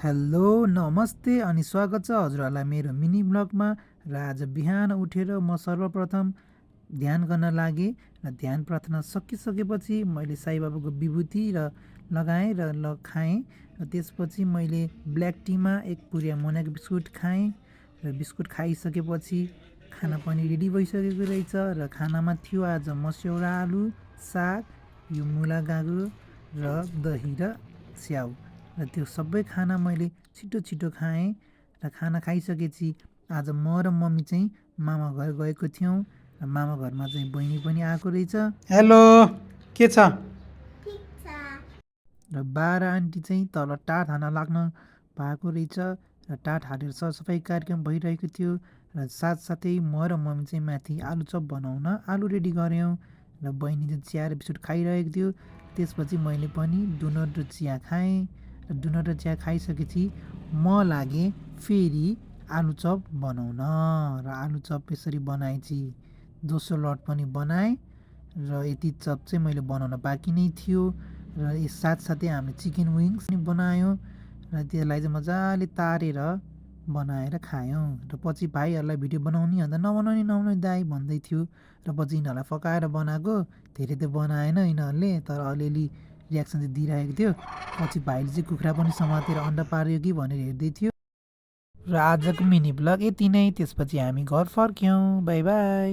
Hello नमस्ते अनि स्वागत छ हजुरहरूलाई मेरो मिनी ब्लगमा। र आज बिहान उठेर म सर्वप्रथम ध्यान गर्न लागेँ र ध्यान प्रार्थना सकिसकेपछि मैले साई बाबाको विभूति र लगाएँ र खाएँ। र त्यसपछि मैले ब्ल्याक टीमा एक पुरिया मोनाको बिस्कुट खाएँ र बिस्कुट खाइसकेपछि खाना पनि रेडी भइसकेको रहेछ। र खानामा थियो आज मस्यौरा आलु, साग, यो मुला गागु र दही र स्याउ। र त्यो सबै खाना मैले छिटो छिटो खाएँ। र खाना खाइसकेपछि आज म र मम्मी चाहिँ मामा घर गएको थियौँ। र मामा घरमा चाहिँ बहिनी पनि आएको रहेछ। हेलो, के छ? र बाह्र आन्टी चाहिँ तल टाट हान लाग्न भएको रहेछ। र टाट हालेर सरसफाइ कार्यक्रम भइरहेको थियो। र साथसाथै म र मम्मी चाहिँ माथि आलुचप बनाउन आलु रेडी गऱ्यौँ। र बहिनी चाहिँ चिया र बिस्कुट खाइरहेको थियो। त्यसपछि मैले पनि डोनट र चिया खाएँ। र डोनट र चिया खाइसकेपछि म लागेँ फेरि आलुचप बनाउन। र आलुचप यसरी बनाएपछि दोस्रो लट पनि बनाएँ। र यति चप चाहिँ मैले बनाउन बाँकी नै थियो। र यस साथसाथै हामीले चिकन विङ्स पनि बनायौँ। र त्यसलाई चाहिँ मजाले तारेर बनाएर खायौँ। र पछि भाइहरूलाई भिडियो बनाउने अन्त नबनाउने दाइ भन्दै थियो। र पछि यिनीहरूलाई फकाएर बनाएको, धेरै त बनाएन यिनीहरूले, तर अलिअलि रियाक्सन चाहिँ दिइरहेको थियो। पछि भाइले चाहिँ कुखुरा पनि समातेर अन्डा पार्यो कि भनेर हेर्दै थियो। र आजको मिनी ब्लग यति नै। त्यसपछि हामी घर फर्क्यौँ। By by.